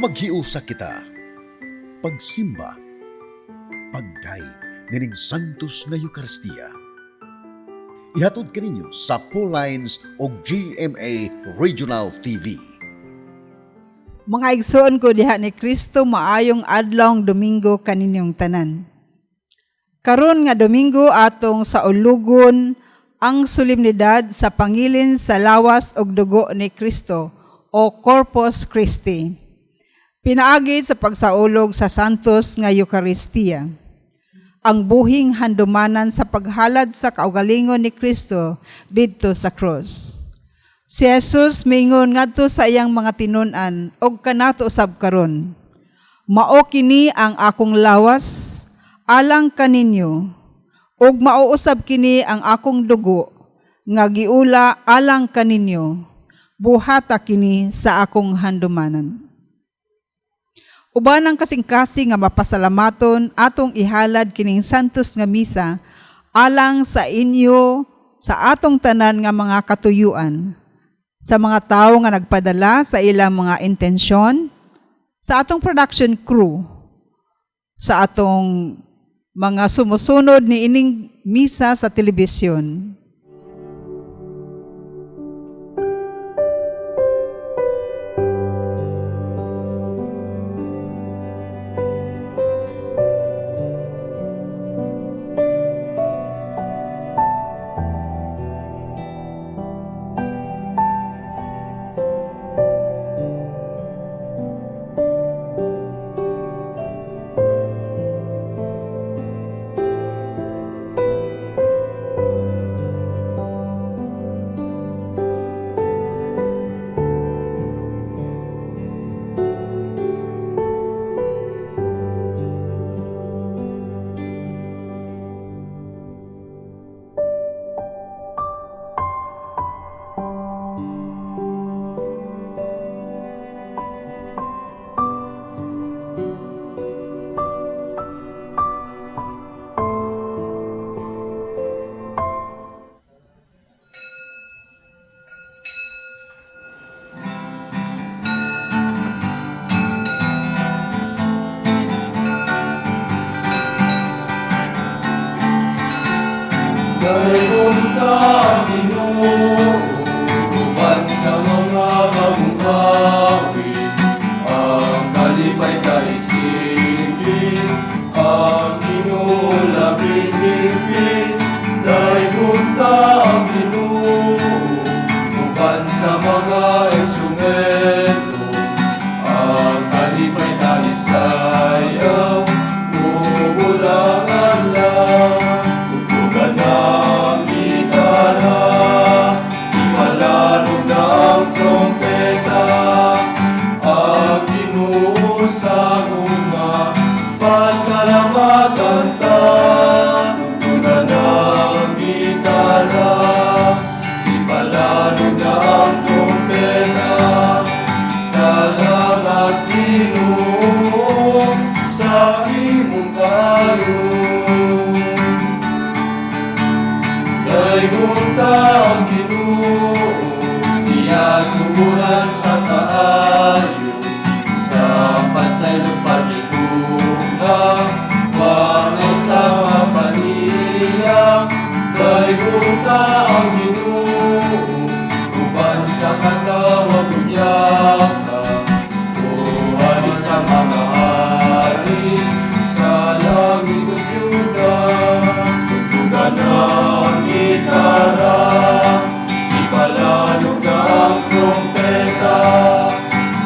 Maghiusa kita. Pagsimba. Pagdayeg nining Santos nga Eukaristiya. Ihatod kaninyo sa Lines og GMA Regional TV. Mga igsoon ko diha ni Kristo, maayong adlawng Domingo kaninyong tanan. Karon nga Domingo, atong saulugon ang solemnidad sa pangilin sa lawas ug dugo ni Kristo o Corpus Christi, pinaagi sa pagsaulog sa Santos nga Eukaristiya, ang buhing handumanan sa paghalad sa kaugalingon ni Kristo didto sa krus. Si Jesus miingon ngadto sa iyang mga tinun-an ug kanato usab karon, "Mao kini ang akong lawas alang kaninyo, ug mao usab kini ang akong dugo nga giula alang kaninyo. Buhata kini sa akong handumanan." Uban ang kasing-kasing nga mapasalamaton, atong ihalad kining santos nga misa alang sa inyo, sa atong tanan nga mga katuyuan, sa mga tawo nga nagpadala sa ilang mga intensyon, sa atong production crew, sa atong mga sumusunod ni ining misa sa telebisyon. Daygon ta ang Ginoo uban sa mga mamungkawi, ang kalipay kaisingkit, ang Ginoo labing higpit. Daygon ta ang Ginoo uban sa mga instrumento, ang kalipay taisayaw, ug lang. Tugtugan ang gitara, ipalanog na ang trompeta, ang Ginoo sa gugma, pasalamatan ta. Tugtugan ang gitara, ipalanog na ang trompeta, salamat, Ginoo, sa imong kaayo. Daygon ta ang Ginoo, siya tuguran sa kaayo, sa pasaylo paghigugma, walay sama kaniya. Daygon ta ang Ginoo, uban sa katawag ug yaka, hari sa mga hari, sa langit ug yuta. Tugtugan ang gitara, ipalanog ang trompeta,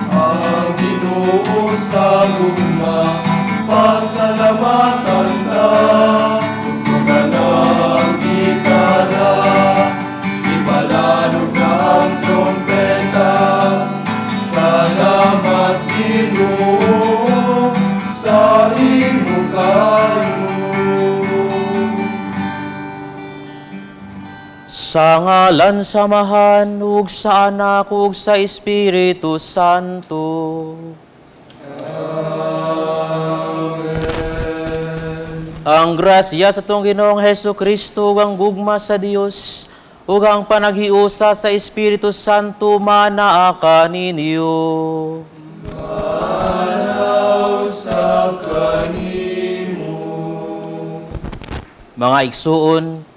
ang Ginoo sa gugma, pasalamatan ta. Tugtugan ang gitara, ipalanog ang trompeta, salamat, Ginoo, sa imong kaayo. Sa ngalan sa Amahan, ug sa Anak, ug sa Espiritu Santo. Ang grasya sa atong Ginoong Hesus Kristo ug ang gugma sa Dios ug ang panaghiusa sa Espiritu Santo manaa kaninyo. Mga igsuon,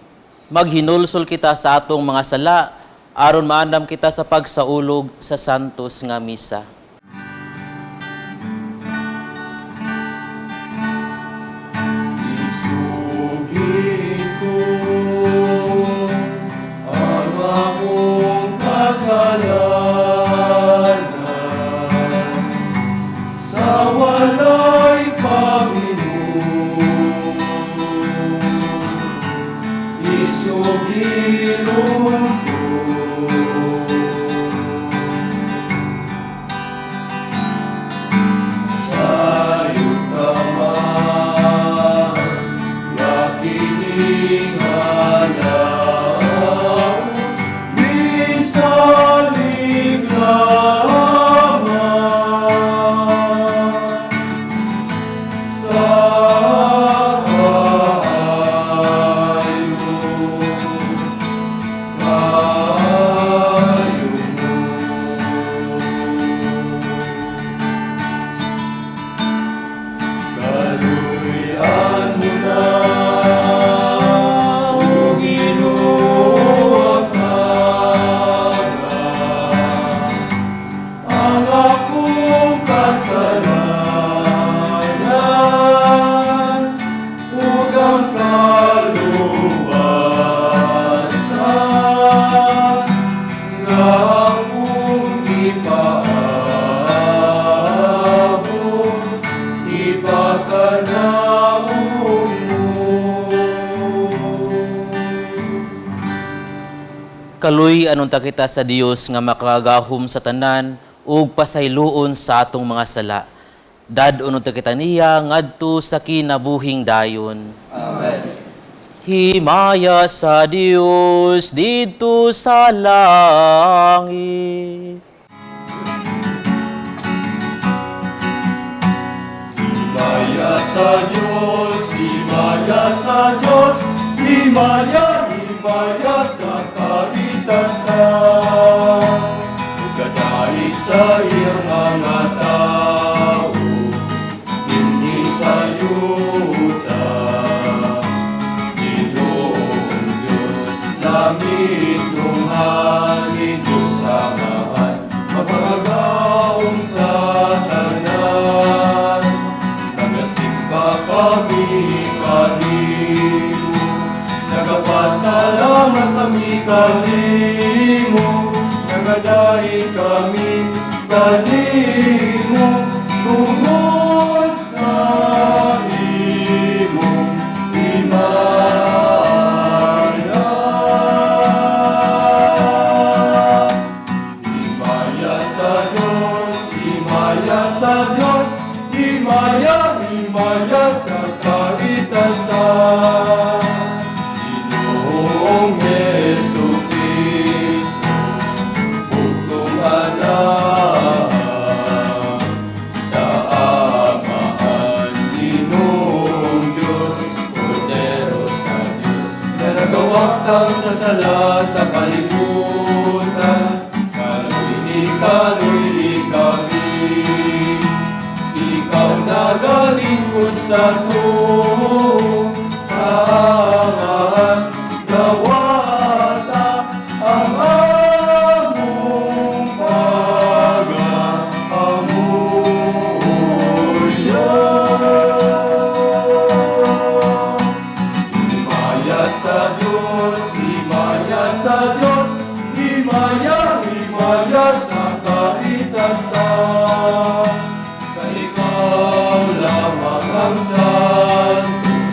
maghinulsol kita sa atong mga sala aron maandam kita sa pagsaulog sa santos nga misa. Isugid ko ang akong kasalanan sa walay Panginoon. Isugilon ko sayot ka man, nakining alaw, bisalig lamang sa kaayo, kaayo mo. Kaluyan mo na, O Ginoo, ang akong kasalanan ug ang kaluwasan nga akong gipaabot, ipakanaog mo. Kaluy anong kita sa Dios nga makagahom sa tanan ug pasayloon sa atong mga sala. Dad-on unta kita niya ngadto sa kinabuhing dayon. Amen. Himaya sa Dios didto sa langit. Himaya sa Diyos, himaya sa Diyos, himaya, himaya sa karitasan. Ugadaig sa iyang mga tao, dinhi sa yuta. Ginoong Diyos, langit tunghali, Diyos samahan, mapagagaong sa tanan. Nagasimba kami kanimo, nagapasalamat kami kanimo, nagadaig kami kanimo, tungod sa imong himaya. Himaya sa Diyos, himaya sa Diyos, himaya, himaya sa karitasan. Ginoong Hesu Kristo, buktong anak, sa Amahan, Ginoong Diyos, Kordero sa Diyos, na nagawagtang sa sala sa kalibutan, kaluy, kaluy kami. Ikaw nagalingkod sa tuo, sa Amahan, dawata ang among pag-aamuyo. Himaya sa Diyos, himaya sa Diyos, himaya, himaya sa karitasan. Kay ikaw lamang ang santos,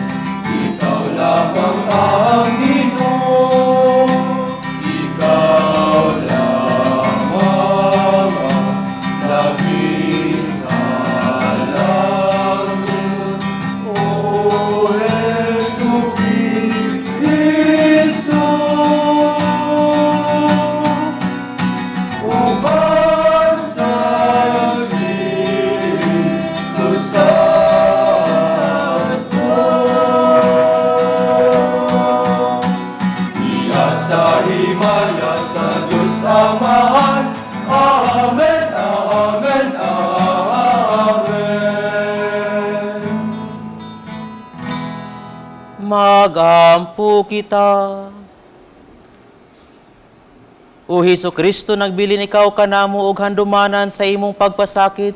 Magampo kita. O Hesus Kristo, nagbilin ikaw kanamo og handumanan sa imong pagpasakit.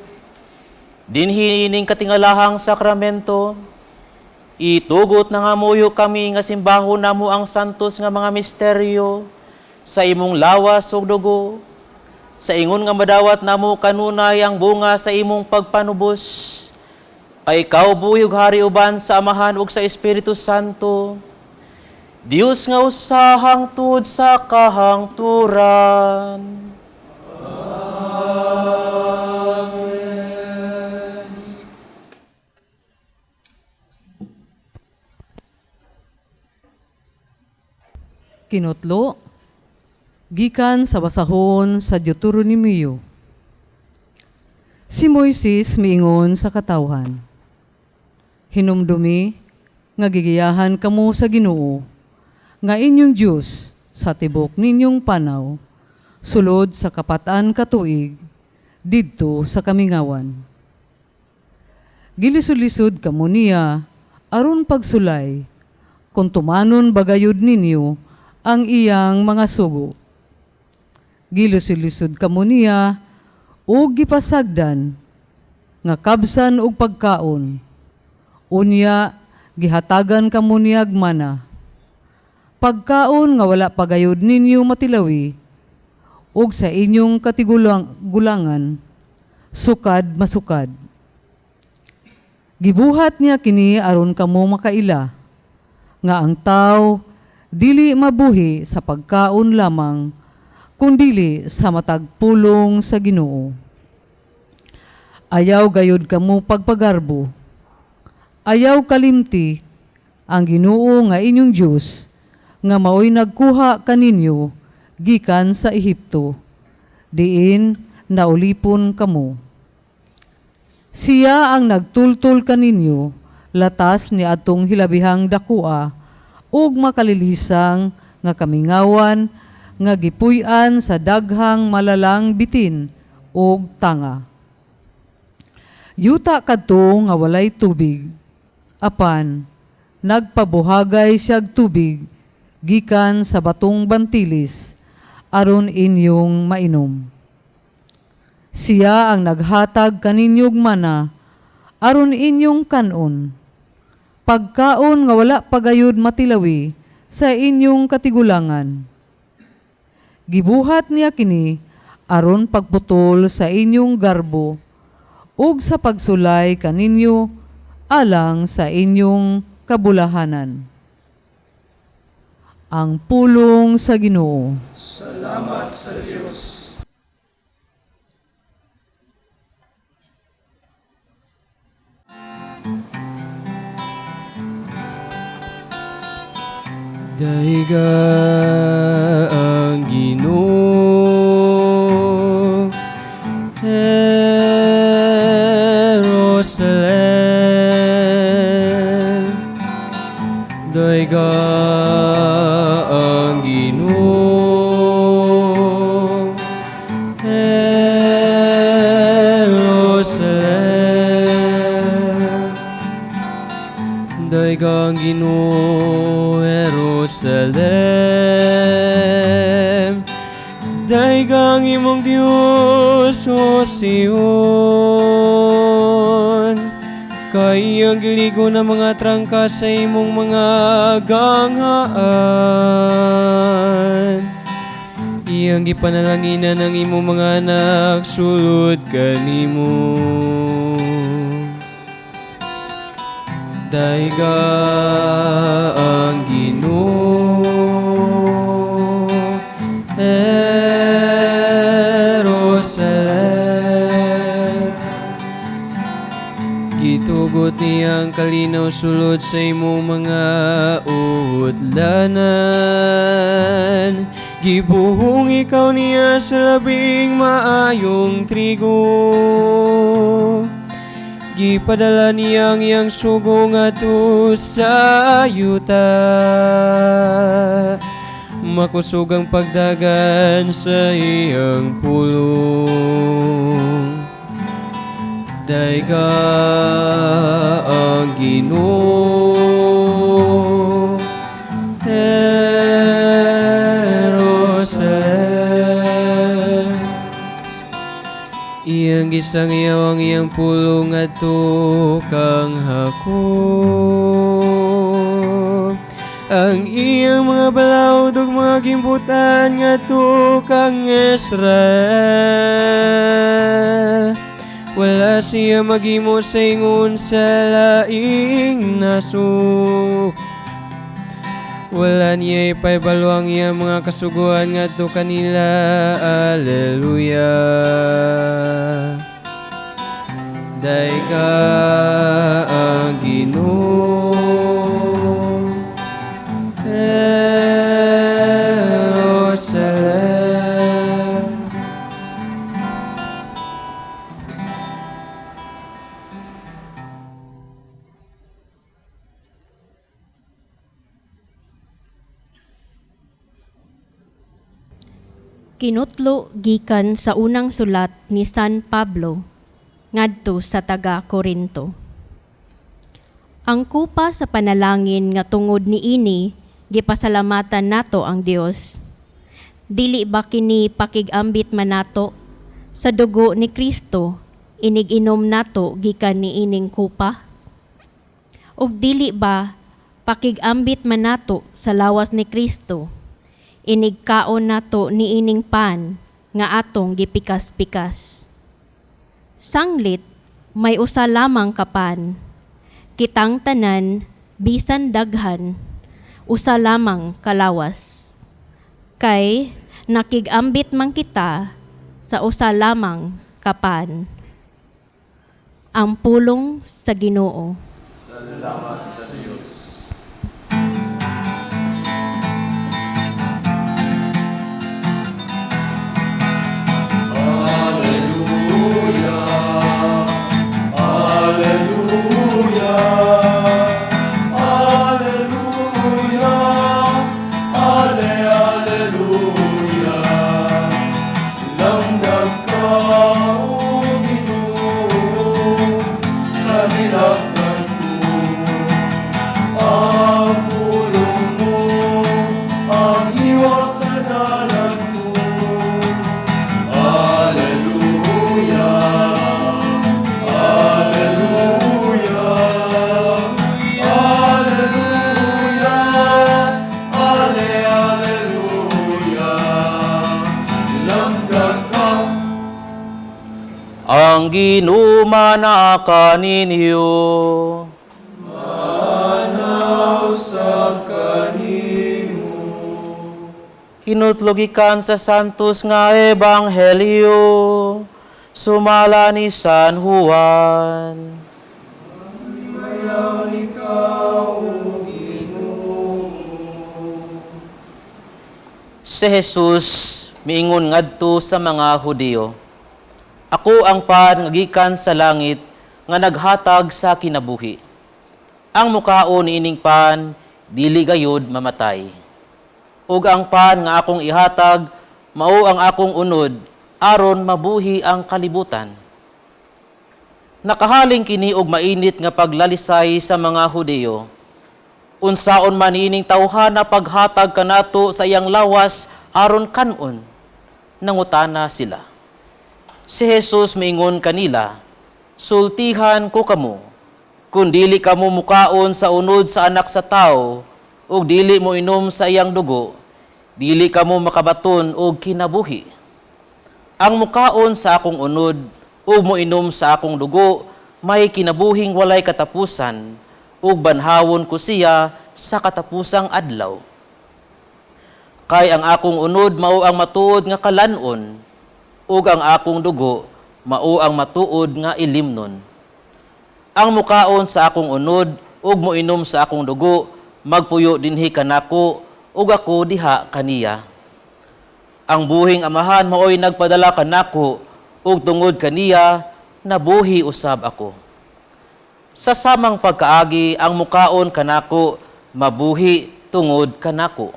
Dinhi ining katingalahang sakramento. Itugot na nga muyo kami nga simbahon namo ang santos nga mga misteryo sa imong lawas ug dugo. Sa ingon nga madawat namo kanunay ang bunga sa imong pagpanubos. Kay ikaw buhi ug hari uban sa Amahan ug sa Espiritu Santo. Dios nga usa hangtod sa kahangturan. Kinutlo, gikan sa basahon sa Deuteronomio. Si Moises miingon sa katawhan, "Hinumdumi nga gigiyahan kamo sa Ginoo, nga inyong Dios sa tibok ninyong panaw, sulod sa 400 ka tuig, didto sa kamingawan. Gilisod-lisod kamo niya aron pagsulay, kung tumanon bagayod ninyo ang iyang mga sugo. Gilisod-lisod kamo niya ug gipasagdan nga kabsan og pagkaon. Unya gihatagan kamo niyag mana. Pagkaon nga wala pagayod ninyo matilawi ug sa inyong katigulangan sukad masukad. Gibuhat niya kini aron kamo makaila nga ang tawo dili mabuhi sa pagkaon lamang, kundili sa matag pulong sa Ginoo. Ayaw gayod kamo pagpagarbo. Ayaw kalimti ang Ginoo nga inyong Dios nga maoy nagkuha kaninyo gikan sa Ehipto, diin naulipon kamo. Siya ang nagtultol kaninyo latas ni atong hilabihang dakua ug makalilisang nga kamingawan nga gipuy-an sa daghang malalang bitin ug tanga. Yuta kadto nga walay tubig, apan nagpabuhagay siyag tubig gikan sa batong bantilis aron inyong mainom. Siya ang naghatag kaninyog mana aron inyong kanon. Pagkaon nga wala pagayod matilawi sa inyong katigulangan. Gibuhat niya kini aron pagputol sa inyong garbo ug sa pagsulay kaninyo alang sa inyong kabulahanan." Ang pulong sa Ginoo. Salamat sa Diyos. Dayga ang Ginoo, Jerusalem. Dayga ang Ginoo, Jerusalem. Dayga ang Ginoo, Jerusalem. Dayga ang imong Dios, o Sion. Kay ang giligo ng mga trangka sa imong mga ganghaan. Iyang gipanalanginan ang imong mga anak sulod kanimo. Dayga ang Ginoo, Jerusalem. Gitugot niya ang kalinaw sulod sa imong mga utlanan. Gibuhong ikaw niya sa labing maayong trigo. Gipadala niya ang iyang sugo ngadto sa yuta. Makusog ang pagdagan sa iyang pulong. Dayga ang Ginoo, Iyang gisangyaw ang iyang pulong ngadto kang Jacob. Ang iyang mga balaod ug mga gimbutan ngadto kang Israel. Wala siya maghimo sa ingon sa laing nasok. Wala niya ipaybalo ang iyang mga kasuguan ngadto kanila. Alleluia. Dayga ang Ginoo. Jerusalem. Kinutlo gikan sa unang sulat ni San Pablo ngadto sa taga Korinto. Ang kupa sa panalangin nga tungod niini gipasalamatan nato ang Dios. Dili ba kini pakig-ambit man nato sa dugo ni Kristo inig-inom nato gikan niining kupa? Ug dili ba pakig-ambit man nato sa lawas ni Kristo inigkaon nato niining pan nga atong gipikas-pikas? Sanglit may usa lamang ka pan. Kitang tanan bisan daghan usa lamang kalawas. Kay nakig-ambit man kita sa usa lamang ka pan. Ang pulong sa Ginoo. Salamat sa Dios. Alleluia, Alleluia, Alleluia, Ale, Alleluia. Langga ka, O Ginoo, sa nilakdan ko. Ang pulong mo, ang iwang sa dalan ko. Alleluia, Alleluia, Alleluia, Ale, Alleluia. Langga ka. Ang Ginoo manaa kaninyo. Usab kanimo. Hinutlo gikan sa Santos nga Ebanghelyo sumala ni San Juan. Himayaw ikaw, O Ginoo. Si Jesus miingon ngadto sa mga Hudiyo, "Ako ang pan nga gikan sa langit nga naghatag sa kinabuhi. Ang mukaon niining pan dili gayud mamatay. Ug ang pan nga akong ihatag mao ang akong unod aron mabuhi ang kalibutan." Nakahaling kini og mainit nga paglalisay sa mga Hudiyo. "Unsaon man ining tawhana paghatag kanato sa iyang lawas aron kan-on?" nangutana sila. Si Jesus miingon kanila, "Sultihan ko kamo, kung dili kamo mukaon sa unod sa Anak sa Tao ug dili mo inom sa iyang dugo, dili kamo makabaton og kinabuhi. Ang mukaon sa akong unod ug moinom sa akong dugo may kinabuhing walay katapusan, ug banhawon ko siya sa katapusang adlaw. Kay ang akong unod mao ang matuod nga kalan-on, ug ang akong dugo mao ang matuod nga ilimnon. Ang mukaon sa akong unod ug moinom sa akong dugo magpuyo dinhi kanako ug ako diha kaniya. Ang buhing Amahan maoy nagpadala kanako, ug tungod kaniya nabuhi usab ako. Sa samang pagkaagi, ang mukaon kanako mabuhi tungod kanako.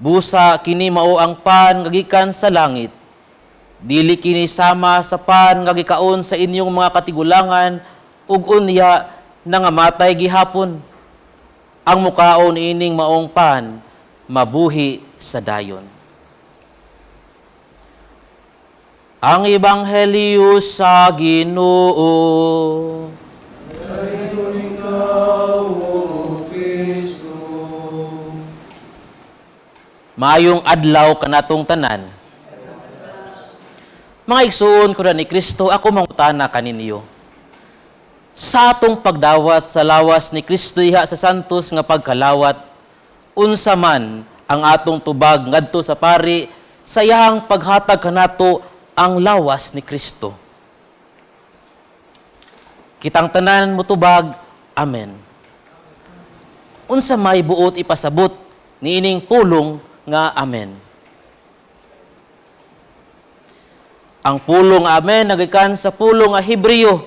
Busa kini mao ang pan nga gikan sa langit. Dili kini sama sa pan nga gikaon sa inyong mga katigulangan ug unya nangamatay gihapon. Ang mukaon ining maong pan mabuhi sa dayon." Ang Ebanghelyo sa Ginoo. Maayong adlaw kanatong tanan. Mga igsuon ko ni Kristo, ako mangutana kaninyo. Sa atong pagdawat sa lawas ni Kristo diha sa santos nga pagkalawat, unsa man ang atong tubag ngadto sa pari sa iyang paghatag kanato ang lawas ni Kristo? Kitang tanan motubag, "Amen." Unsa may buot ipasabot niining pulong nga "amen"? Ang pulong nga "amen" nagikan sa pulong nga Hebreo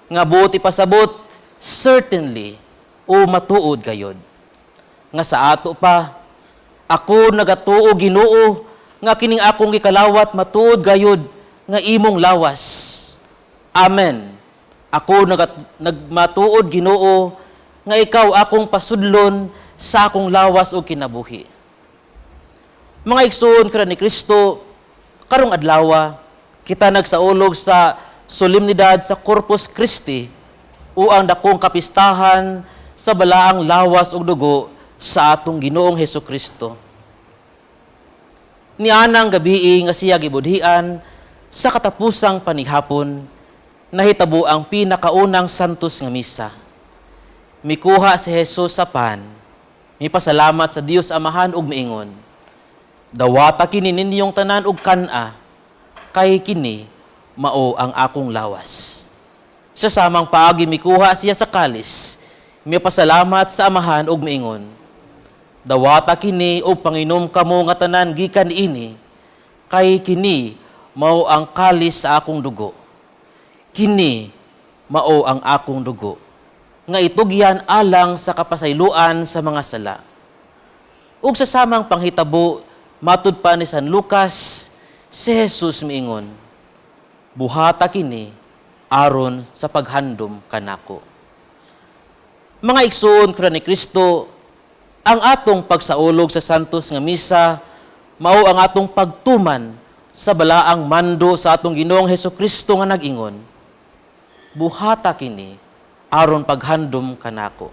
nga buot ipasabot "certainly" o "matuod gayod." Nga sa ato pa, "Ako nagatuo, Ginoo, nga kining akong gikalawat matuod gayod nga imong lawas. Amen. Ako nagmatuod, Ginoo, nga ikaw akong pasudlon sa akong lawas ug kinabuhi." Mga igsuon kara ni Kristo, karong adlawa kita nagsaulog sa solemnidad sa Corpus Christi o ang dakong kapistahan sa balaang lawas ug dugo sa atong Ginoong Hesus Kristo. Nianang gabii nga siya gibudhian, sa katapusang panihapon, nahitabo ang pinakaunang santos nga misa. Mikuha si Jesus sa pan, mipasalamat sa Dios Amahan ug miingon, "Dawata kini ninyong tanan ug kan-a, kay kini mao ang akong lawas." Sa samang paagi mikuha siya sa kalis, mipasalamat sa Amahan ug miingon, "Dawata kini ug panginom kamo nga tanan gikan ini, kay kini mao ang kalis sa akong dugo. Kini mao ang akong dugo nga itugyan alang sa kapasayloan sa mga sala." Ug sa samang panghitabo, matud pa ni San Lucas, si Jesus miingon, "Buhata kini aron sa paghandom kanako." Mga igsuon kra ni Kristo, ang atong pagsaulog sa santos nga misa mao ang atong pagtuman sa balaang mando sa atong Ginoong Hesus Kristo nga nag-ingon, "Buhata kini aron paghandom kanako."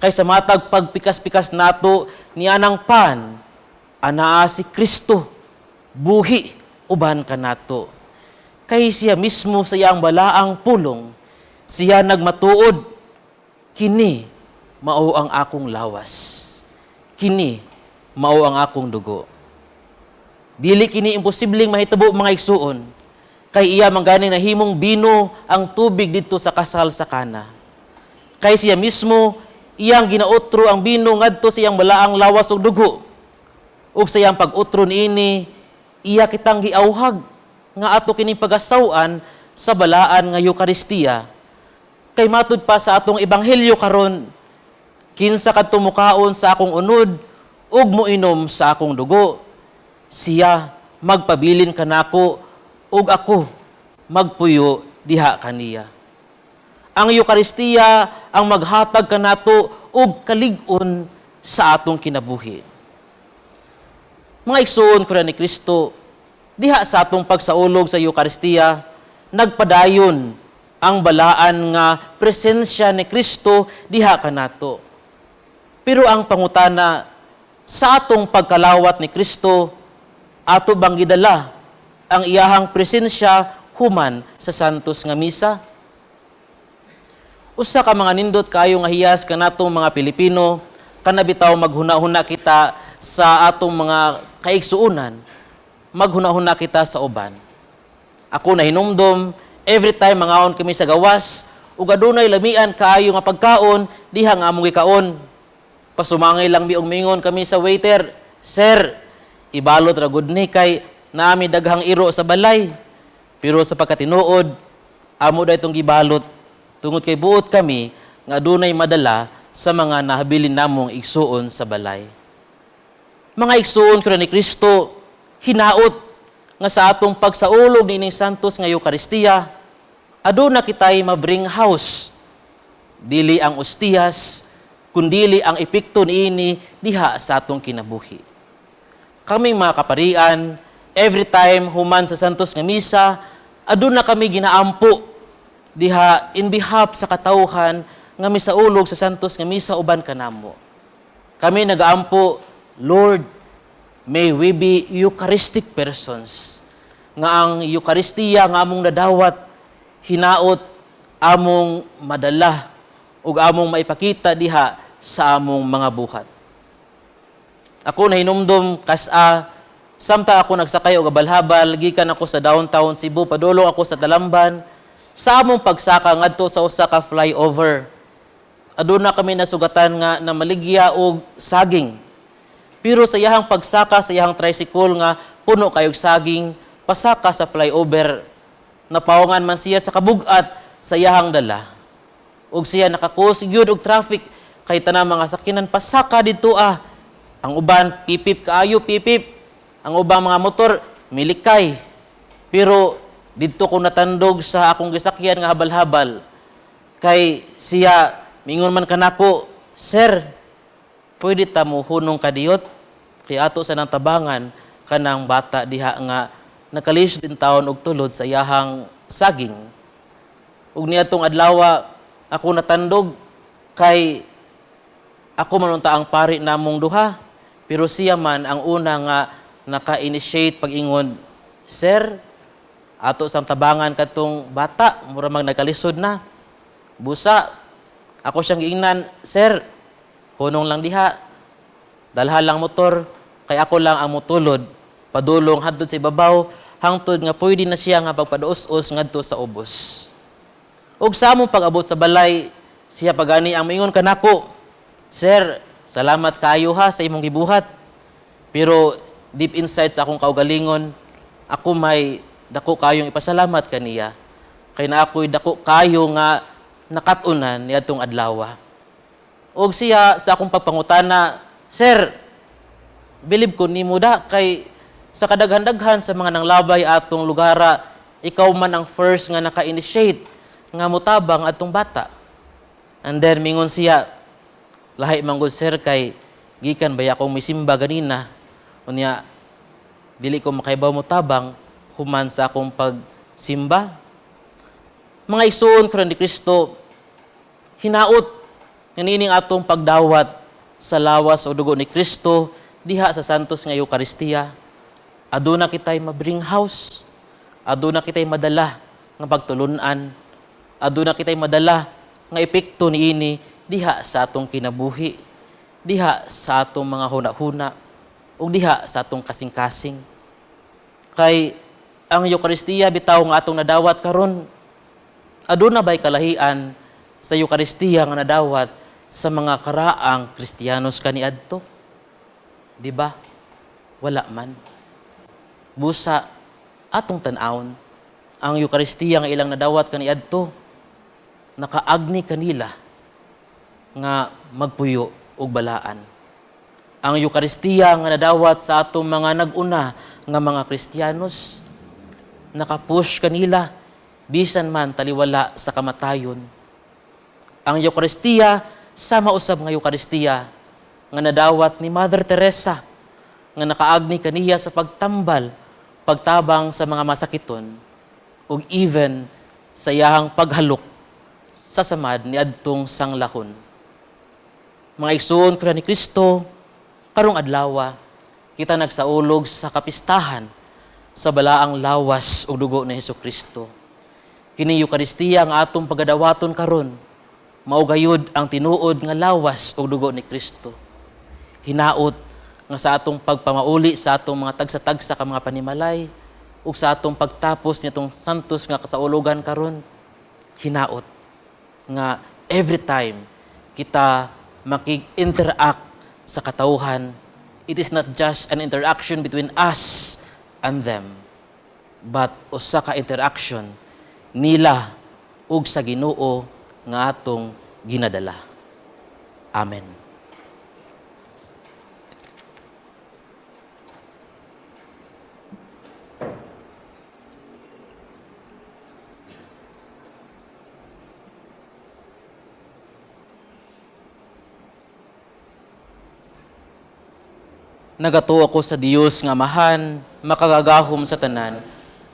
Kay sa matag pagpikas-pikas nato nianang pan, anaa si Kristo buhi uban kanato. Kay siya mismo sa iyang balaang pulong, siya nagmatuod, "Kini mao ang akong lawas. Kini mao ang akong dugo." Dili kini imposibleng mahitabo, mga igsuon, kay iya man ganing nahimong bino ang tubig didto sa kasal sa Kana. Kay siya mismo iyang ginautro ang bino ngadto sa iyang balaang lawas ug dugo. Ug sa iyang pag-utro niini, iya kitang giawhag nga ato kining pagasaw-an sa balaan nga Eukaristiya. Kay matud pa sa atong ebanghelyo karon, "Kinsa kadto mukaon sa akong unod ug moinom sa akong dugo, siya magpabilin kanako ug ako magpuyo diha kaniya." Ang Eukaristiya ang maghatag kanato og kalig-on sa atong kinabuhi. Mga igsuon ko ni Kristo, diha sa atong pagsaulog sa Eukaristiya, nagpadayon ang balaan nga presensya ni Kristo diha kanato. Pero ang pangutana, sa atong pagkalawat ni Kristo, ato bang gidala ang iyahang presensya human sa santos nga misa? Usa ka mga nindot kaayo nga hiyas kanatong mga Pilipino, kanabitaw maghuna-huna kita sa atong mga kaigsuonan, maghuna-huna kita sa uban. Ako na hinumdom, every time mangaon kami sa gawas, ug adunay lamian kaayo nga pagkaon, diha nga among gikaon. Pasumangay lang mi og mingon kami sa waiter, "Sir, ibalot ra gud ni kay naami daghang iro sa balay." Pero sa pagkatinuod, amo da itong gibalot tungod kay buot kami nga adunay madala sa mga nahabilin namong igsuon sa balay. Mga igsuon ko ni Kristo, hinaot nga sa atong pagsaulog niining santos nga Eukaristiya, aduna kitay mabring house. Dili ang ostiyas, kundili ang epekto niini diha sa atong kinabuhi. Kaming mga kaparian, Every time human sa Santos nga misa, aduna kami ginaampo diha in behalf sa katawhan nga misaulog sa Santos nga misa uban kanamo. Kami nagaampo, "Lord, may we be Eucharistic persons." Nga ang Eucharistia nga among nadawat, hinaot among madala ug among maipakita diha sa among mga buhat. Ako nahinumdum kas-a samtang ako nagsakay og habal-habal gikan ako sa downtown Cebu, padulong ako sa Talamban. Sa among pagsaka ngadto sa usa ka flyover, aduna kami nasugatan nga namaligya og saging. Pero sa iyahang pagsaka sa iyahang tricycle nga puno kayog saging, pasaka sa flyover, napawangan man siya sa kabugat sa iyahang dala. Ug siya naka-cause gyud og traffic kay tanang mga sakyanan pasaka didto ah. Ang uban pipip kaayo, pipip. Ang ubang mga motor milikay. Pero didto ko natandog sa akong gisakyan nga habal-habal kay siya mingon man kanako, "Sir, pwede ta mo hunong kadiyot kay ato sa nang tabangan kanang bata diha nga nakalisod intawon og tulod sa iyahang saging." Ug niadtong adlaw ako natandog kay ako man unta ang pari namong duha, pero siya man ang una nga naka-initiate pag-ingon, "Sir, ato sang tabangan kadtong bata, mura mag nagkalisod na." Busa ako siyang giingnan, "Sir, hunong lang diha, dalha lang motor kay ako lang ang mutulod padulong hangtod sa ibabaw, hangtod nga pwede na siya nga pagpaduos-os ngadto sa ubos." Ug sa among pag-abot sa balay, siya pagani ang maingon kanako, "Sir, salamat kaayo ha sa imong gibuhat." Pero deep inside sa akong kaugalingon, ako may dako kayong ipasalamat kaniya. Kay na ako'y dako kayo nga nakat-unan niadtong adlaw. Og siya sa akong pagpangutana, "Sir, bilib ko nimo da kay sa kadaghan-daghan sa mga nanglabay atong lugara, ikaw man ang first nga naka-initiate nga mutabang atong bata." And then mingon siya, "Lahi man gud, sir, kay gikan baya akong misimba ganina. Unya dili ko makaibaw mo tabang human sa akong pagsimba." Mga igsoon ko ni Kristo, hinaot nga niining atong pagdawat sa lawas o dugo ni Kristo diha sa Santos nga Eucharistia, aduna kitay ma-bring house, aduna kitay madala nga pagtulunan, aduna kitay madala nga epekto niini diha sa atong kinabuhi, diha sa atong mga huna-huna, ug diha sa atong kasing-kasing. Kay ang Eucharistia bitaw nga atong nadawat karon, aduna bay kalahian sa Eucharistia nga nadawat sa mga karaang Kristiyanos kaniadto? Di ba? Wala man. Busa atong tan-awon ang Eucharistia nga ilang nadawat kaniadto, nakaagni kanila nga magpuyo og balaan. Ang Eucharistia nga nadawat sa atong mga nag-una nga mga Kristiyanos, nakapush kanila bisan man taliwala sa kamatayon. Ang Eucharistia sama usab nga Eucharistia nga nadawat ni Mother Teresa nga nakaagni kaniya sa pagtambal, pagtabang sa mga masakiton ug even sa iyahang paghalok sa samad ni adtong sanglahon. Mga igsoon ko ni Kristo, karong adlaw kita nagsaulog sa kapistahan sa balaang lawas ug dugo ni Hesus Kristo. Kini Eucharistia nga atong pagadawaton karon, mao gayud ang tinuod nga lawas ug dugo ni Kristo. Hinaot nga sa atong pagpamauli sa atong mga tagsa-tagsa ka mga panimalay ug sa atong pagtapos nitong santos nga kasaulugan karon, hinaot nga every time kita makig-interact sa katawhan, it is not just an interaction between us and them, but usa ka interaction nila ug sa Ginoo nga atong ginadala. Amen. Nagatuo ako sa Dios nga Amahan, makagagahom sa tanan,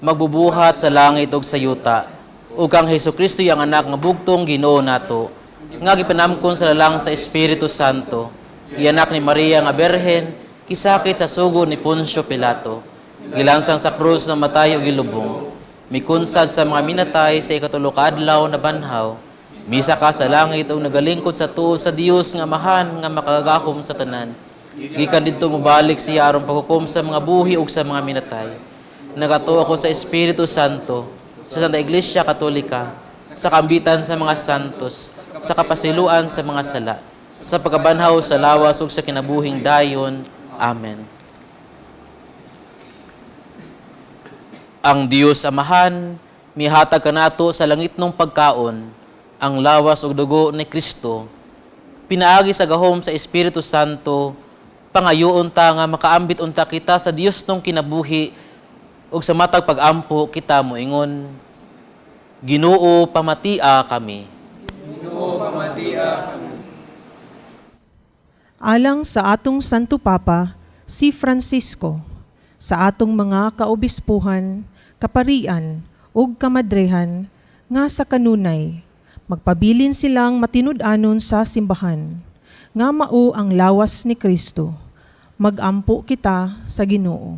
magbubuhat sa langit ug sa yuta, ug kang Hesukristo iyang anak nga bugtong Ginoo nato, nga gipanamkon sa lalang sa Espiritu Santo, gianak ni Maria nga Berhen, kisakit sa sugo ni Poncio Pilato, gilansang sa krus, namatay ug gilubong, mikunsad sa mga minatay, sa ikatulo ka adlaw nabanhaw, misaka sa langit ug nagalingkod sa tuo sa Dios nga Amahan nga makagagahom sa tanan. Gikan didto mobalik siya aron paghukom sa mga buhi ug sa mga minatay. Nagatuo ako sa Espiritu Santo, sa Santa Iglesia Katolika, sa kaambitan sa mga santos, sa kapasayloan sa mga sala, sa pagkabanhaw sa lawas ug sa kinabuhing dayon. Amen. Ang Dios Amahan mihatag kanato sa langitnong pagkaon, ang lawas ug dugo ni Kristo. Pinaagi sa gahom sa Espiritu Santo, pangayoon ta nga makaambit unta kita sa Diosnong kinabuhi ug sa matag pag-ampo kita moingon, Ginoo, pamatia kami. Alang sa atong Santo Papa, si Francisco, sa atong mga kaobispuhan, kaparian, ug kamadrehan, nga sa kanunay, magpabilin silang matinud-anon sa simbahan, nga mao ang lawas ni Kristo. Magampo kita sa Ginoo.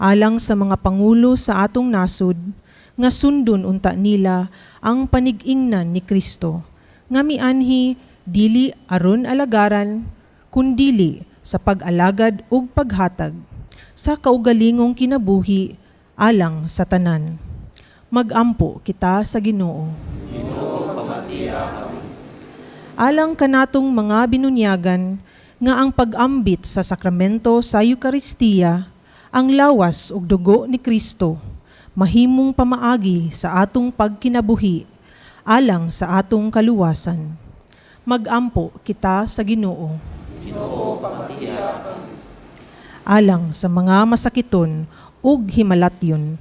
Alang sa mga pangulo sa atong nasud, nga sundon unta nila ang panig-ingnan ni Kristo, nga mianhi dili aron alagaran, kundili sa pag-alagad ug paghatag sa kaugalingong kinabuhi alang sa tanan. Magampo kita sa Ginoo. Alang kanatong mga binunyagan nga ang pag-ambit sa sakramento sa Eukaristiya, ang lawas ug dugo ni Kristo, mahimong pamaagi sa atong pagkinabuhi alang sa atong kaluwasan. Magampo kita sa Ginoo. Alang sa mga masakiton ug himalatyon,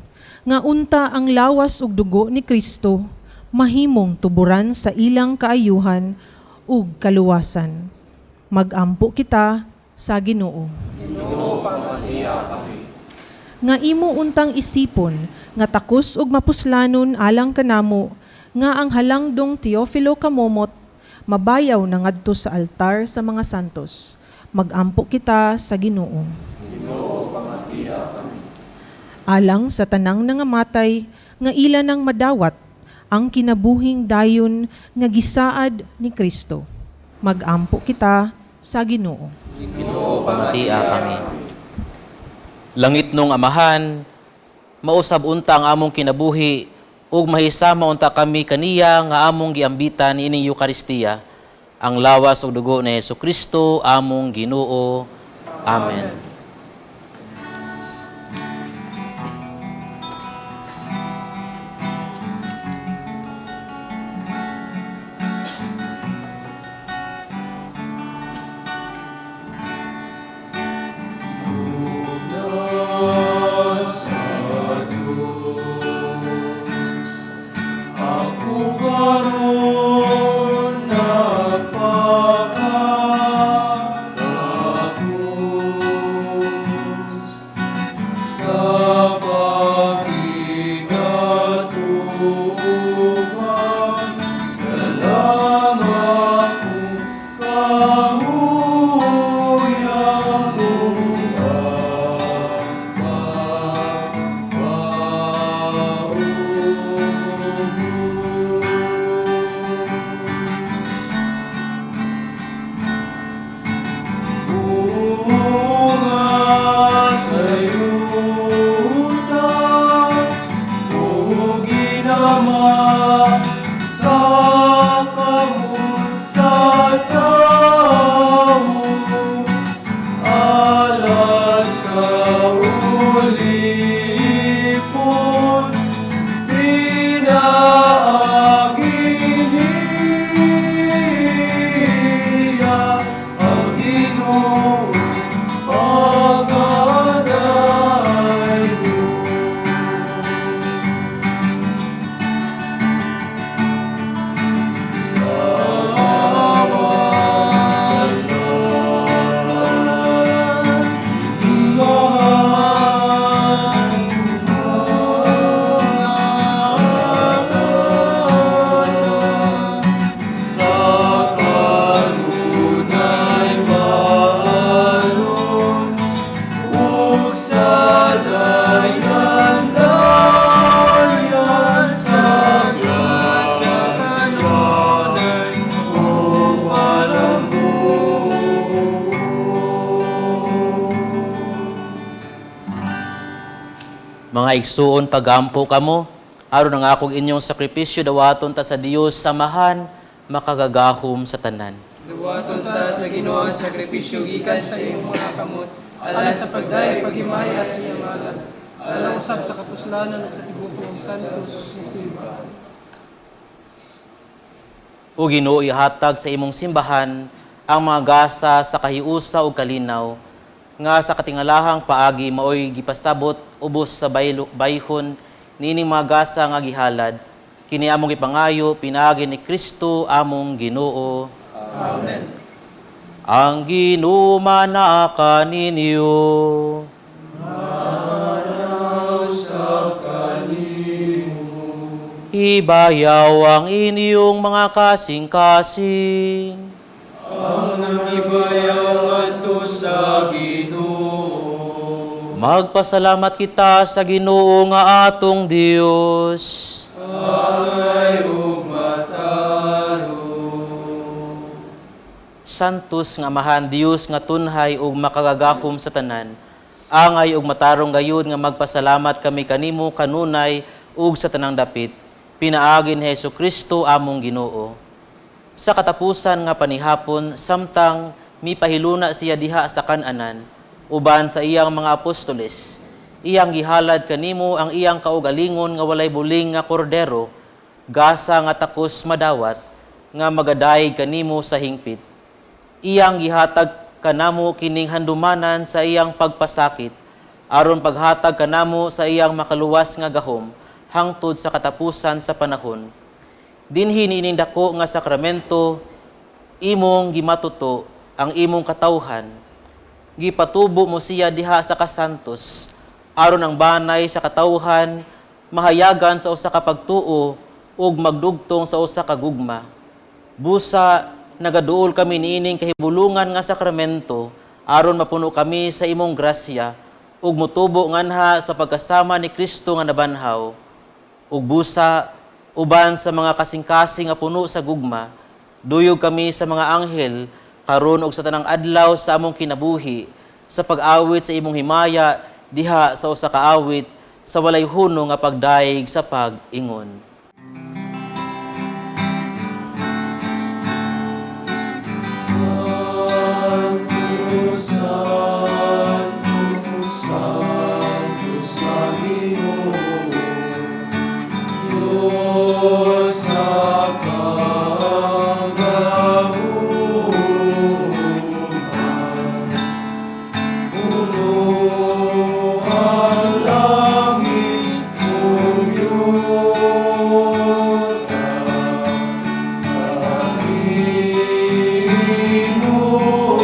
nga unta ang lawas ug dugo ni Kristo mahimong tuburan sa ilang kaayuhan ug kaluwasan. Magampo kita sa Ginoo. Nga imo untang isipon nga takos ug mapuslanon alang kanamo nga ang halangdong Teofilo Camomot mabayaw na ngadto sa altar sa mga santos. Magampo kita sa Ginoo. Alang sa tanang nangamatay nga ila nang madawat ang kinabuhing dayon nga gisaad ni Kristo. Magampo kita sa Ginoo. Pamatia kami. Langitnong Amahan, mausab unta ang among kinabuhi ug mahisama unta kami kaniya nga among giambitan niining Eukaristiya, ang lawas ug dugo ni Hesukristo among Ginoo. Amen. Ako karon nagpakatapos sa pagkikatubang dalang akong kahuyang Bunga sa yuta, ug ginama sa kamot sa tawo, alas sa ulipon, pinaagi niya ang Ginoo pagadayon. Mga igsuon, pagampo kamo, aron ang akong inyong sakripisyo dawaton ta sa Dios samahan makagagahom sa tanan. Duwaton ta sa Ginoo ang sakripisyo gikan sa iyong mga kamot, alang sa pagdayeg paghimaya sa iyang ngalan, alang usab sa kapuslanan ug sa tibuok ng santos nga simbahan. O Ginoo, ihatag sa imong simbahan ang mga gasa sa kahiusa ug kalinaw nga sa katingalahang paagi maoy gipasabot ubos sa bayhon niining mga gasa nga gihalad. Kini among gipangayo pinaagi ni Kristo among Ginoo. Amen. Ang Ginoo manaa kaninyo. Ibayaw ang inyong mga kasing-kasing. Ang nangibayaw ngadto sa Ginoo. Magpasalamat kita sa Ginoo nga atong Dios. Angay ug matarong. Santos nga Amahan Dios nga tunhay ug makagagahom sa tanan. Angay ug matarong gayud nga magpasalamat kami kanimo kanunay ug sa tanang dapit. Pinaagi ni Hesus Kristo among Ginoo. Sa katapusan nga panihapon samtang mipahiluna siya diha sa kananan uban sa iyang mga apostoles, iyang gihalad kanimo ang iyang kaugalingon nga walay buling nga kordero, gasa nga takos madawat nga magadayeg kanimo sa hingpit. Iyang gihatag kanamo kining handumanan sa iyang pagpasakit, aron paghatag kanamo sa iyang makaluwas nga gahom hangtod sa katapusan sa panahon. Dinhi niining dako nga sakramento imong gimatuto ang imong katawhan. Gipatubo mo siya diha sa kasantos aron ang banay sa katawhan mahayagan sa usa ka pagtuo ug magdugtong sa usa ka gugma. Busa nagaduol kami niining kahibulungan nga sakramento aron mapuno kami sa imong grasya ug motubo nganha sa pagkasama ni Kristo nga nabanhaw. Ug busa uban sa mga kasing-kasing nga puno sa gugma, duyog kami sa mga anghel karon ug sa tanang adlaw sa among kinabuhi sa pag-awit sa imong himaya diha sa usa ka awit sa walay huno nga pagdayeg sa pag-ingon. Sanctus, Sanctus, Sanctus sa Ginoo, Dios sa kagahuman. Puno ang langit ug yuta sa imong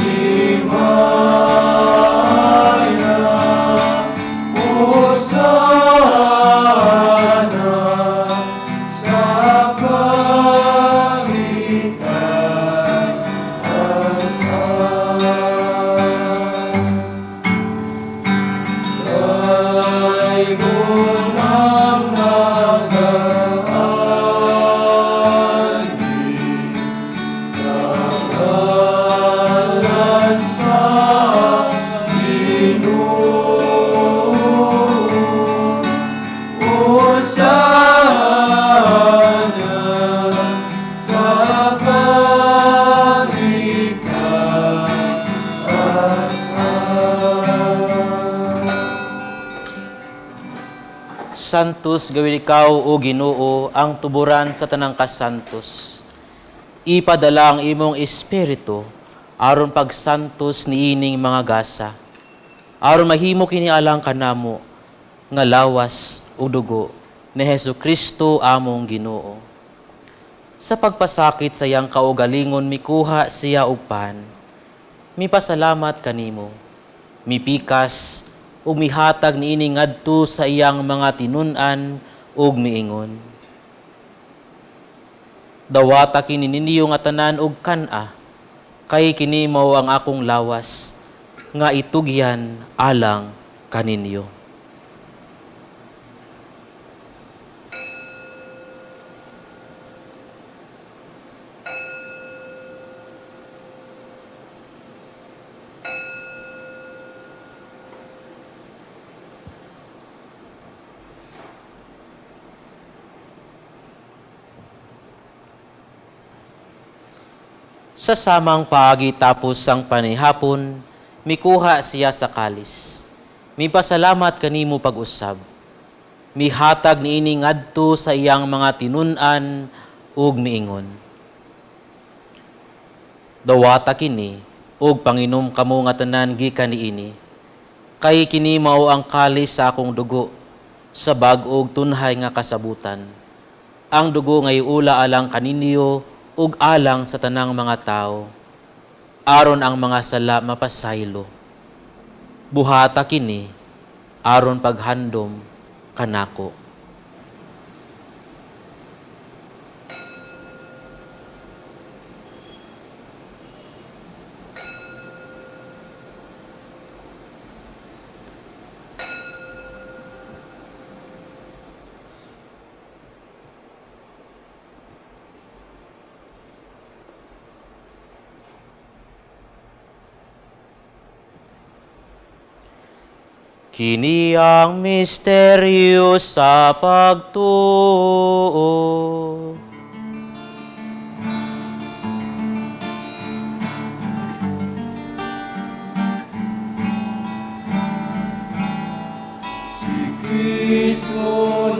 himaya. Hosana sa kagitasan. Daygon ang nagaanhi sa ngalan sa Ginoo. Hosana sa kagitasan. Santos gawin ikaw, o Ginoo, ang tuburan sa tanang kasantos. Ipadala ang imong espiritu aron pagsantos niining mga gasa. Aron mahimo kini alang kanamo nga lawas ug dugo ni Hesus Kristo among Ginoo. Sa pagpasakit sa iyang kaugalingon mikuha siya og pan. Mipasalamat kanimo. Mipikas ug mihatag niini ngadto sa iyang mga tinun-an ug miingon. Dawata kini ninyo nga tanan og kan-a, kay kini mao ang akong lawas nga itugyan alang kaninyo. Sa samang paagi tapos sang panihapon, mikuha siya sa kalis. Mipasalamat kanimo pag-usab. Mihatag niini ngadto sa iyang mga tinun-an ug miingon: "Dawata kini ug panginom kamo nga tanan gikan niini. Kay kini mao ang kalis sa akong dugo sa bag-ong tunhay nga kasabutan. Ang dugo nga iula alang kaninyo ug alang sa tanang mga tao, aron ang mga sala mapasaylo. Buhata kini aron paghandom kanako." Kini ang misteryo sa pagtuo. Si Kristo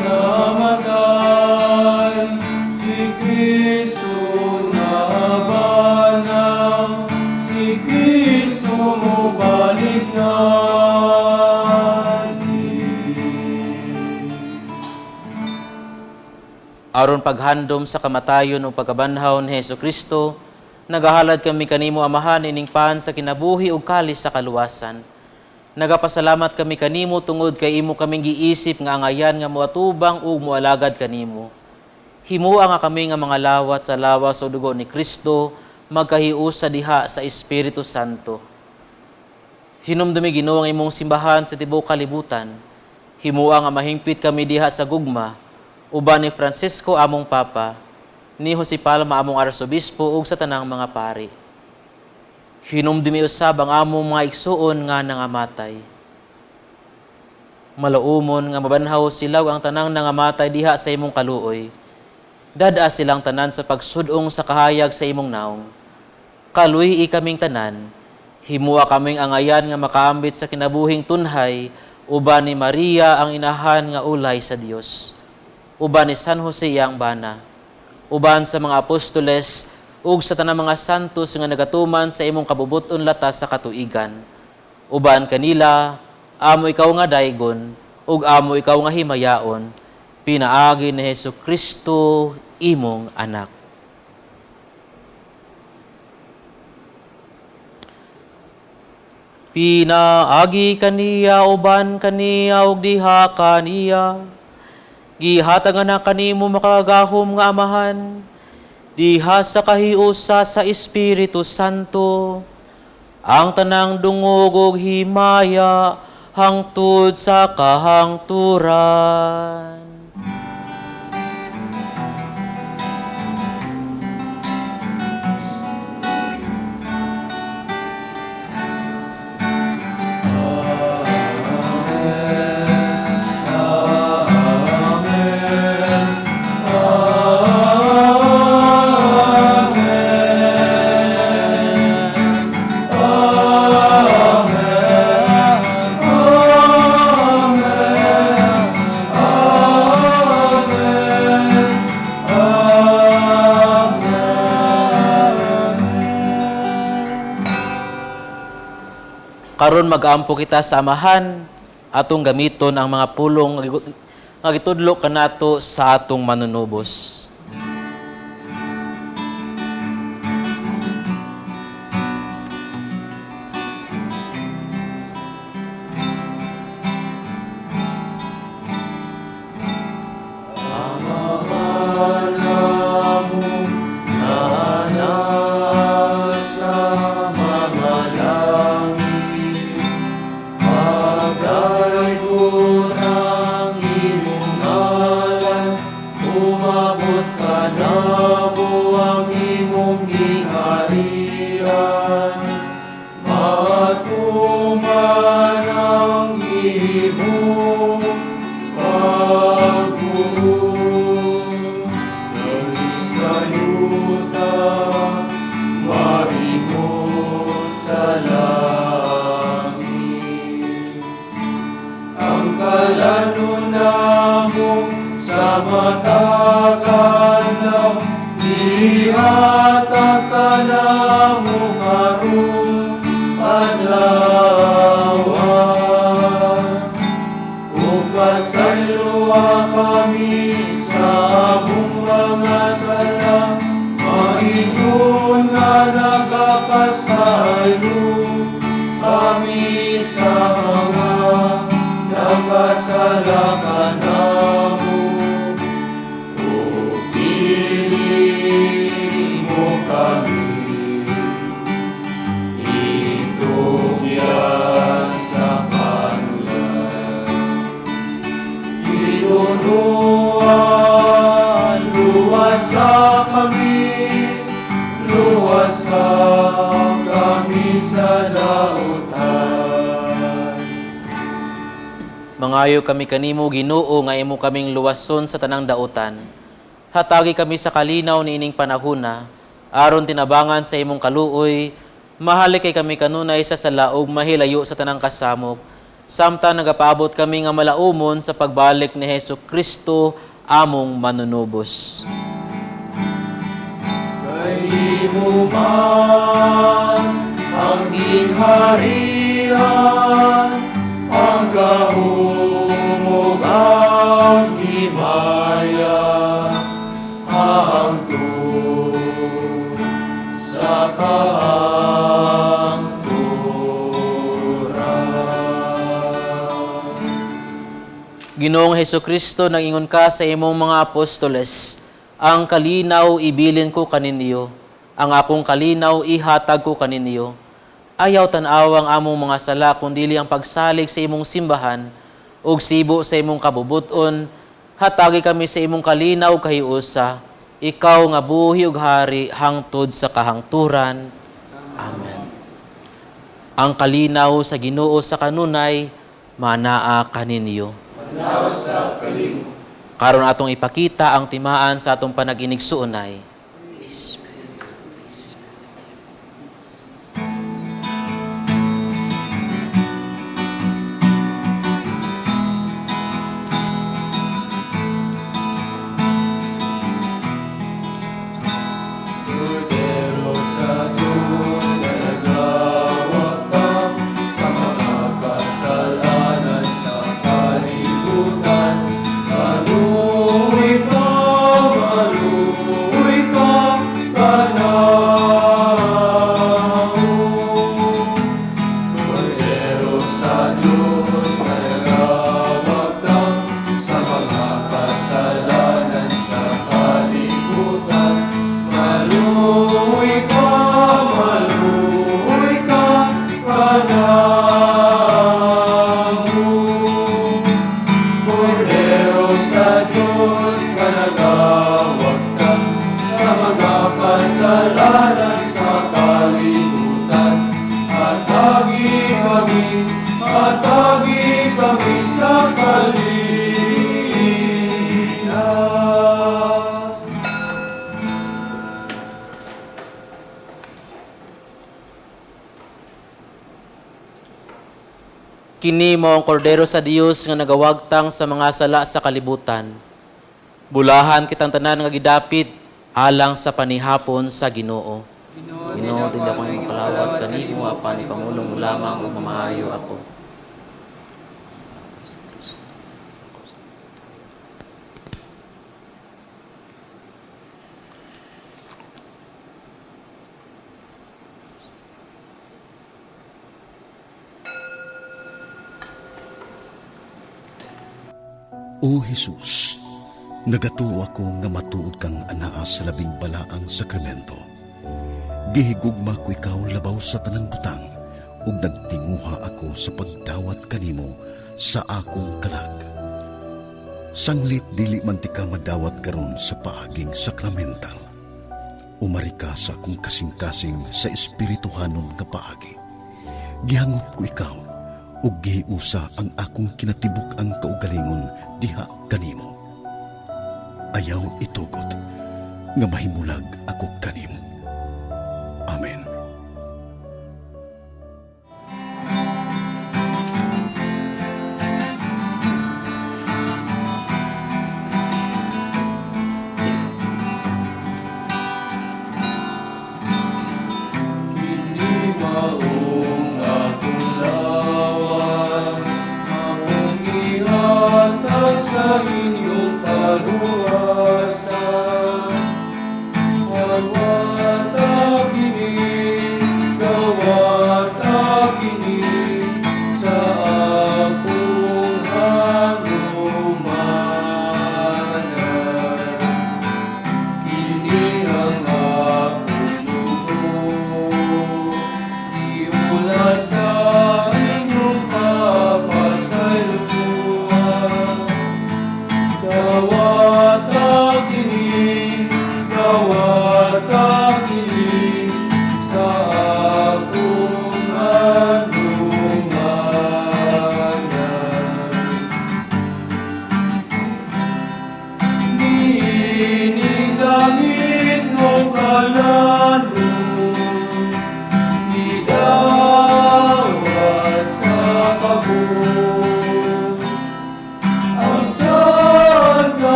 namatay, si Kristo nabanal, si Kristo mobalik na. Aron paghandom sa kamatayon o pagkabanhaw ni Hesus Kristo, nagahalad kami kanimo, Amahan, ining pan sa kinabuhi ug kalis sa kaluwasan. Nagapasalamat kami kanimo tungod kay imo kaming giisip nga angayan nga moatubang ug moalagad kanimo. Himua nga kami nga mga lawat sa lawas o dugo ni Kristo magkahiusa diha sa Espiritu Santo. Hinumdumi, Ginoo, ang imong simbahan sa tibuok kalibutan. Himua nga mahingpit kami diha sa gugma uban ni Francisco among Papa, ni Jose Palma among Arsobispo ug sa tanang mga pari. Hinumdumi usab ang among mga igsuon nga nangamatay. Malaumon nga mabanhaw sila ug ang tanang nangamatay diha sa imong kaluoy. Dad-a silang tanan sa pagsud-ong sa kahayag sa imong naong. Kaluy-i kaming tanan, himua kaming angayan nga makaambit sa kinabuhing tunhay uban ni Maria ang inahan nga ulay sa Dios, uban ni San Jose iyang bana, uban sa mga apostoles ug sa tanang mga santos nga nagatuman sa imong kabubut-on latas sa katuigan. Uban kanila, amo ikaw nga daygon ug amo ikaw nga himayaon, pinaagi ni Hesus Kristo imong anak. Pinaagi kaniya, uban kaniya ug diha kaniya, gihatag na kanimo makagagahom nga Amahan, diha sa kahiusa sa Espiritu Santo, ang tanang dungog ug himaya hangtod sa kahangturan. Karon mag-ampo kita sa Amahan, atong gamiton ang mga pulong nga gitudlo kanato sa atong manunubos. Umabot ka namo ang imong gingharian, matuman ang imong pagbuot. Dali sa yuta, Sa matag adlaw, ihatag ka namo karong adlaw. Ug pasayloa kami sa among mga sala, maingon nga nagapasaylo kami sa mga nagkasala kanamo. Ug dili mo kami itugyan sa kanulay. Tinunuan, luwasa kami, luwasa kami sa dautan. Mangayo kami kanimo Ginoo nga imo kaming luwason sa tanang dautan. Hatagi kami sa kalinaw niining panahona, aron tinabangan sa imong kaluoy, mahalik kay kami kanunay sa salaog mahilayo sa tanang kasamok. Samtang nagapaabot kami nga malaumon sa pagbalik ni Hesus Kristo among manunubos. Kay imo man ang gingharian, ang gahom ug ang himaya, hangtod sa kahangturan. Ginoong Hesukristo, nangingon ka sa imong mga apostoles, ang kalinaw ibilin ko kaninyo, ang akong kalinaw ihatag ko kaninyo. Ayaw tan-aw ang among mga sala kundili ang pagsalig sa imong simbahan ug sibo sa imong kabubuton, hatagi kami sa imong kalinaw kahiusa, ikaw nga buhi ug hari hangtod sa kahangturan. Amen. Ang kalinaw sa Ginoo sa kanunay manaa kaninyo. Karon atong ipakita ang timaan sa atong panag-inigsuonay. Kordero sa Diyos na nagawagtang sa mga kasalanan sa kalibutan. Maluoy ka, maluoy ka, kanamo. Kordero sa Diyos na nagawagtang sa mga kasalanan sa kalibutan. Maluoy ka, maluoy ka, kanamo. Kordero sa Diyos nga nagawagtang sa mga kasalanan sa kalibutan. Hatagi kami, hatagi kami sa kalinaw. Kini mao ang kordero sa Dios nga nagawagtang sa mga sala sa kalibutan. Bulahan kitang tanan nga gidapit alang sa panihapon sa Ginoo. Ginoo, dili ako makalawat kanimo apan ipangulong mo lamang ug mamaayo ako. O Jesus, nagatuo ako nga matuod kang anaa sa labing balaang sakramento. Gihigugma ko ikaw labaw sa tanang butang ug nagtinguha ako sa pagdawat kanimo sa akong kalag. Sanglit dili man tika madawat karon sa paaging sakramental. Umari ka sa akong kasing-kasing sa espirituhanon nga paagi. Gihangop ko ikaw ug gihiusa ang akong kinatibuk-ang kaugalingon diha kanimo. Ayaw itugot nga mahimulag ako kanimo. Amen.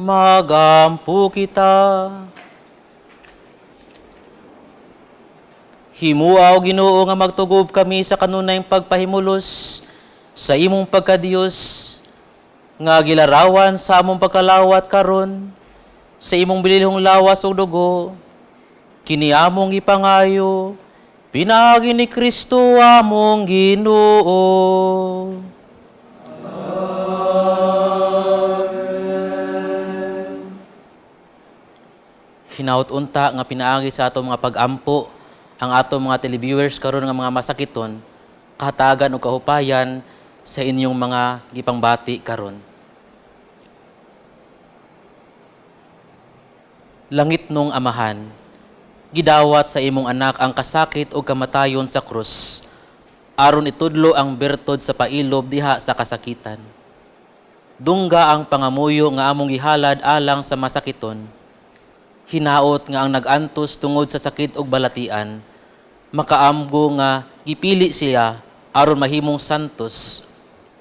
Magampo kita. Himuaw, Ginoo, nga magtugob kami sa kanunayng pagpahimulos sa imong pagkadiyos nga gilarawan sa among pagkalawat karon sa imong bililhong lawas ug dugo. Kini among ipangayo pinaagi ni Kristo among Ginoo. Hinaut unta nga pinaagi sa atong mga pagampo ang atong mga televiewers karon nga mga masakiton, kahatagan o kahupayan sa inyong mga gipangbati karon. Langit nung Amahan, gidawat sa imong anak ang kasakit o kamatayon sa krus, aron itudlo ang bertod sa pailob diha sa kasakitan. Dungga ang pangamuyo nga among gihalad alang sa masakiton. Hinaot nga ang nag-antos tungod sa sakit ug balatian, makaamgo nga gipili siya aron mahimong santos,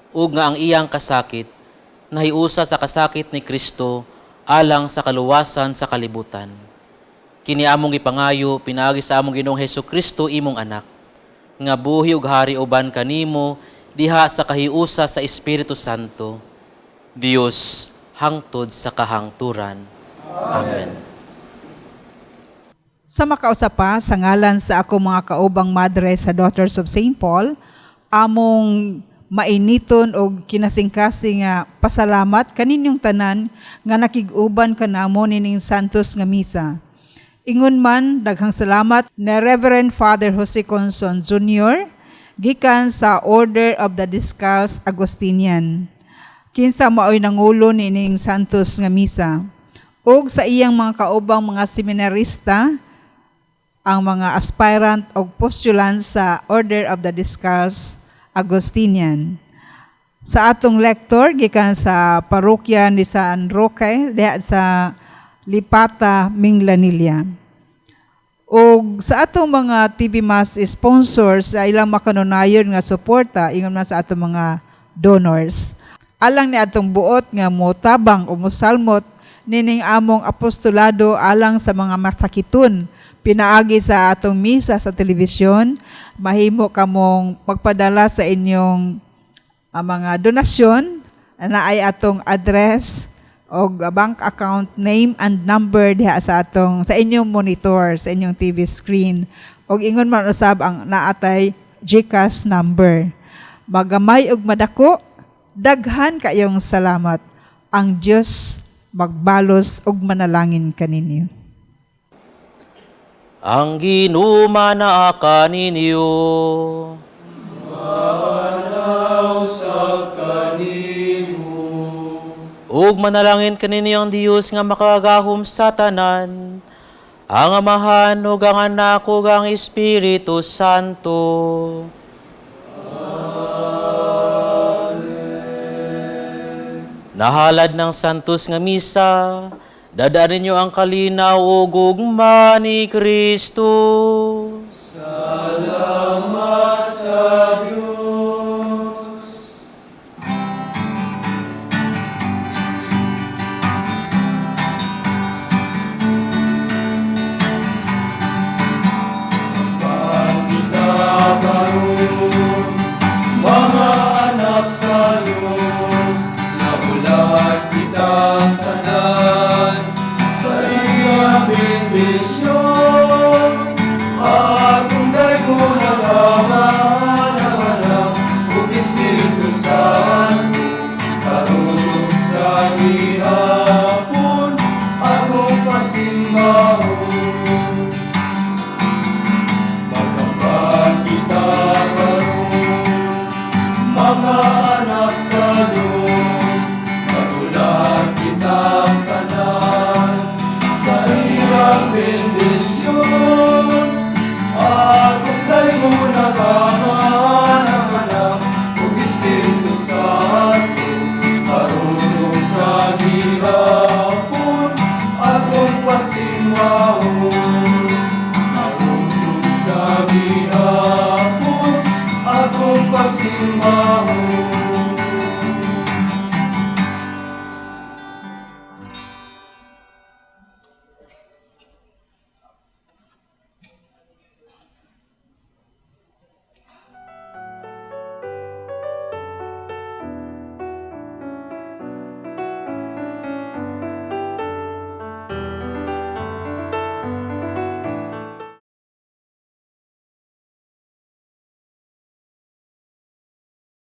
ug nga ang iyang kasakit nahiusa sa kasakit ni Kristo alang sa kaluwasan sa kalibutan. Kini among gipangayo pinaagi sa among Ginoong Hesukristo, imong anak, nga buhi ug hari uban kanimo diha sa kahiusa sa Espiritu Santo, Dios hangtod sa kahangturan. Amen. Sa makausa pa, sa ngalan sa ako mga kaubang madre sa Daughters of St. Paul, among mainiton og kinasingkasing nga pasalamat kaninyong tanan nga nakig-uban kanamo nining Santos nga Misa. Ingon man, daghang salamat ni Reverend Father Jose Conson Jr., gikan sa Order of the Discalced Agustinian, kinsa maoy nangulo nining Santos nga Misa, ug sa iyang mga kaubang mga seminarista, ang mga aspirant og postulant sa Order of the Discalced Agustinian. Sa atong lector, gikan sa parokya ni San Roque diha sa Lipata, Minglanilla. Og sa atong mga TV Mass sponsors sa ilang makanunayon nga suporta, ingon man sa atong mga donors. Alang ni atong buot nga motabang o mosalmot nining among apostolado alang sa mga masakiton pinaagi sa atong misa sa telebisyon, mahimo kamong magpadala sa inyong mga donasyon na ay atong address o bank account name and number diha sa atong sa inyong monitor, sa inyong TV screen, og ingon man usab ang naatay GCash number. Magamay og madako, daghan kayong salamat. Ang Dios magbalos og manalangin kaninyo. Ang Ginoo manaa kaninyo. Sa kanimo. Ug manalangin kaninyo ang Dios nga makagagahom sa tanan, ang Amahan ug ang Anak ug ang Espiritu Santo. Amen. Nahalad ng Santos nga Misa, dadaan ninyo ang kalinaw ug gugma ni Kristo.